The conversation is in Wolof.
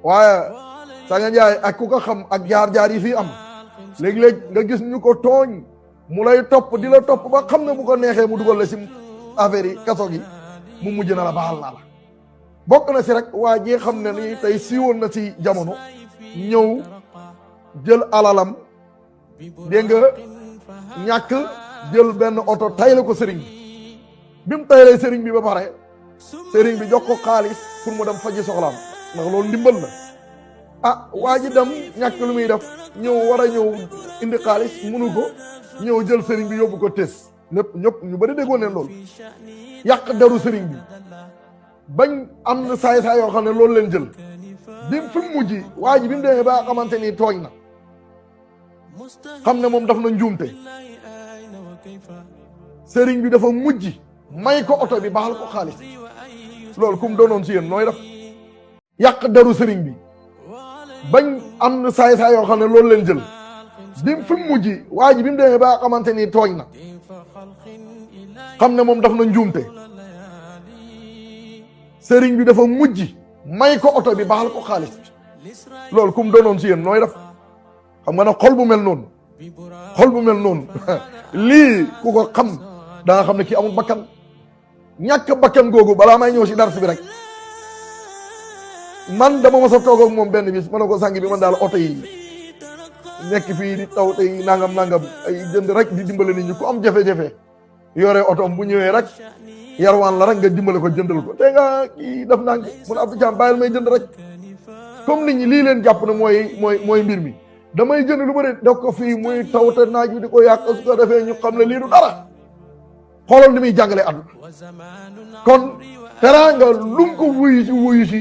waaye Sanga Njaay ak ku ko xam ak jaar-jaar yi fii am léeg-léeg nga gis ñu ko tooñ mu lay topp di la topp ba xam ne bu ko neexee mu dugal la si affaire yi kaso gi mu mujj na la baal naa la. bokk na si rek waa ji xam ne ni tey siiwoon na si jamono ñëw jël alalam dégg nga ñàkk jël benn oto tayle ko sëriñ bi mu taylee sëriñ bi ba pare sëriñ bi jox ko xaalis pour mu dem faji soxlaam ndax loolu ndimbal la. ah waa ji dem ñàkk lu muy def ñëw war a ñëw indi xaalis munu ko ñëw jël sëriñ bi yóbbu ko tës ñëpp ñu bari déggoon neen loolu yàq deru sëriñ bi bañ am na saay-saay yoo xam ne loolu leen jël bi fi mu mujj waa ji bi mu demee ba xamante ni tooñ na xam ne moom daf na njuumte sëriñ bi dafa mujj may ko oto bi baal ko xaalis loolu kum doonoon si yéen nooy def yàq deru sëriñ bi bañ am na saay-saay yoo xam ne loolu leen jël bi fi mu mujj waa ji bi mu demee ba xamante ni tooñ na xam ne moom daf na njuumte sëriñ bi dafa mujj may ko oto bi baal ko xaalis loolu kum doonoon si yéen nooy def xam nga nag xol bu mel noonu lii ku ko xam da nga xam ne kii amul bakkan ñàkk bakkan googu balaa may ñëw si dars bi rek man dama mos a toog ak moom benn bis ma ne ko sàng bi man daal oto yi nekk fii di taw tey nangam ay jënd rek di dimbale nit ñi ku am jafe-jafe yore otoom bu ñëwee rek yarwaan la rek nga dimbale ko jëndal ko te nga kii def naa mun Abdou Thiam bàyyil may jënd rek comme nit ñi lii leen jàpp ne mooy mbir mi damay jënd lu bëri def ko fii muy taw te naaj bi di ko yàq su ko defee ñu xam ne lii du dara xoolal ni muy jàngalee àdduna kon teraanga lu mu ko wuyu si